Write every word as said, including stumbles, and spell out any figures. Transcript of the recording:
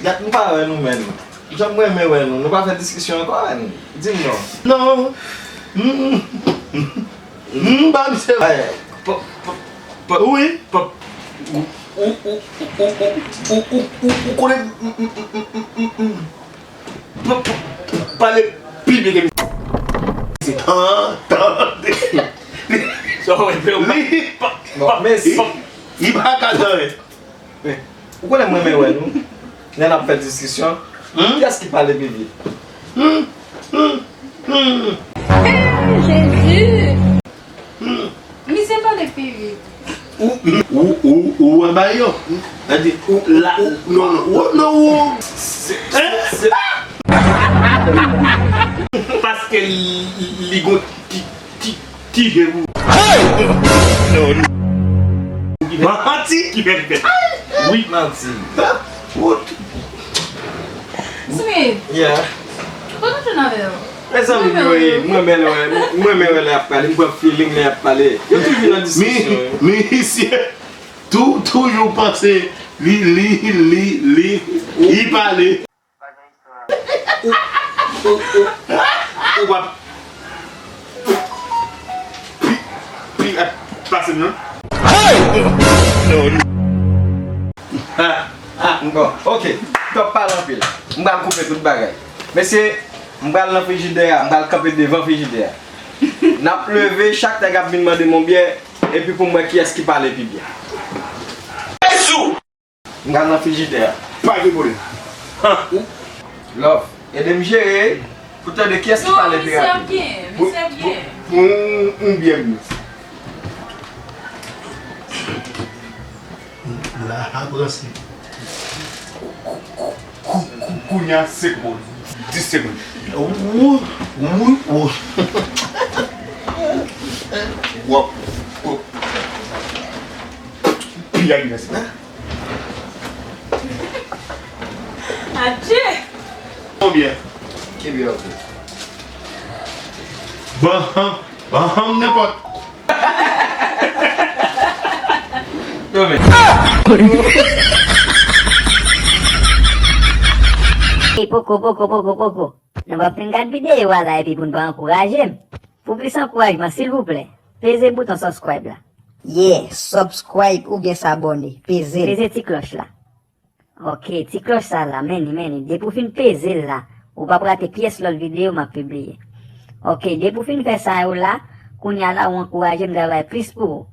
Dat m pa wè nou menm. Jan m renmen wè nou. Nou pa fè diskisyon ankò, menn. Di m non. Non. M, m, m pa misye. Ay, p, p, p, wi. P, ou, ou, ou konnen m, m, m, m, m, m, m, p, p, pale pi byen ke misye. Tan, tande. Sa w wè, frè, ou pa, li, pa, bon, pa, mèsi. Pa. Li pa ka tan. Men, ou konnen mwen renmen wè nou. Lè n ap fè diskisyon, hmm? Kiyès ki pale pi vit? Hmm, hmm, hmm. Eh, Jezi! Hmm. Misye pale pi vit. Ou, ou, ou, ou wè bagay yo? Sa di, ou, la, ou, non, non, ou, non, ou. Se, se, se. Paske li, li gon ti, ti, ti je pou. Hey! Non, non. Manti! Ki fè, ki fè. Wi. Manti. Smith. Yeah. Kote w jwenn avè yo? Mezanmi, mwen, mwen, mwen, mwen, mwen, mwen, lè y ap pale, m pran feeling lè y ap pale. Yo toujou nan diskisyon, yo. Misye tou, toujou panse li, li, li, li, li pale. Ou, ou, ou, ou p ap pi, pi rèd pase m, non? Hey! Non. Ha, ha, bon, oke. Twòp pale anpil. M pral koupe tout bagay. Mesye, m pral nan frijidè a, m pral kanpe devan frijidè a. N ap leve, chak nèg ap vin mande m yon byè, epi pou m wè kiyès ki pale pi byen. Jezi! M pral nan frijidè a. Pa gen pwoblèm. Love, ede m jere pou tande kiyès ki pale pi rapid. Non, misye ap byen, misye ap byen. Pou, pou, pou yon, yon byè m. La a pran se. Kou-, kou-, kou-, kounye a, senk segonn. Dis segonn. Wou, wou, wou. W ap, w ap pi agresif. Adje! Konbyen? Kenbe anpil. Ban, ban, nenpòt. Non, men. Ey, poko, poko, poko, poko. Nou p ap fin gad videyo a la epi pou n pa ankouraje m. Pou plis ankourajman, silvouplè, peze bouton subscribe la. Yeah, subscribe oubyen s'abonner. Peze l. Peze ti klòch la. Ok, ti klòch sa la, men li, men li. Depi w fin peze l la, ou p ap rate pyès lòt videyo m ap pibliye. Ok, depi w fin fè sa yo la, kounye a la, ou ankouraje m travay plis pou ou.